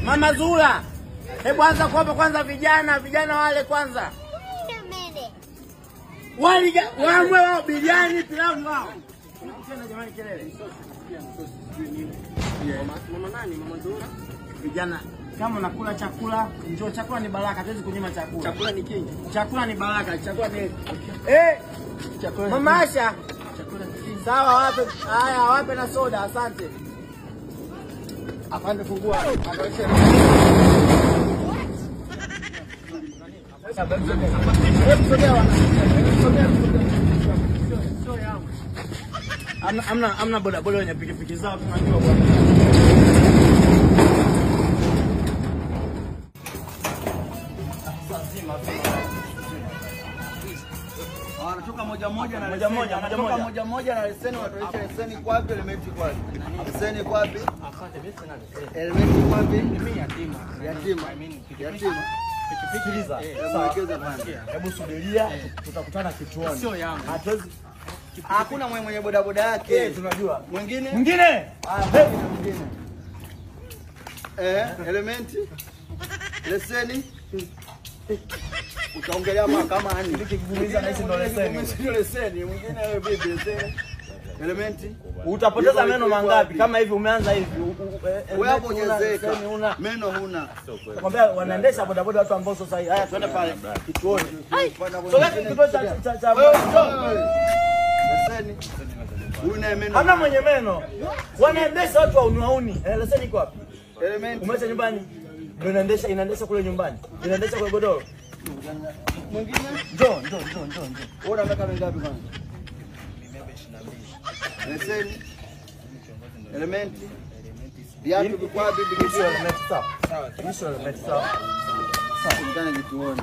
Mama Zula, hebu anza kuwapa kwanza vijana wale kwanza. Wali wamwe wao biriani pilau wao. Tena jamani kelele. Mama nani? Mama Zura? Vijana, kama unakula chakula, njoo, chakula ni baraka, hatuwezi kunyima chakula. Chakula ni kingi. Chakula ni baraka, chakula ni Chakula. Mama Asha, Chakula ni kingi. sawa wape, haya wape na soda, asante. Afande fungua. Amna boda boda wenye pikipiki zao tunajua bwana. Wanatoka moja moja na leseni. Moja moja na leseni, watuonyeshe leseni kwa wapi, elementi kwa wapi? Leseni kwa wapi? Asante, mimi sina leseni. Elementi kwa wapi? Mimi yatima. Yatima. Yatima. Sikiliza. Mwekeze bwana. Hebu subiria, tutakutana kituoni. Sio yangu. Hatuwezi. Hakuna mwenye bodaboda yake. Tunajua. Mwingine? Mwingine? Mwingine. Elementi. Leseni. Utaongelea mahakamani. Nikikuuliza na hizi ndo leseni. Sio leseni, mwingine wewe vipi leseni? Elementi. Utapoteza meno mangapi kama hivi umeanza hivi? Wewe hapo hujazeka. Meno huna. Nakwambia wanaendesha bodaboda watu ambao sasa hivi. Haya twende pale kituoni. Sogea kituo cha leseni. Una meno. Hamna mwenye meno. Wanaendesha watu wa uniwauni. Leseni iko wapi? Elementi. Umeacha nyumbani. Ndio inaendesha kule nyumbani. Inaendesha kwa godoro. Mwingine? Njoo. Wewe una miaka mingapi kwanza? 22. Leseni. Elementi. Viatu viko wapi? Elementi sawa. Sawa. Elementi sawa. Sawa. Kituoni.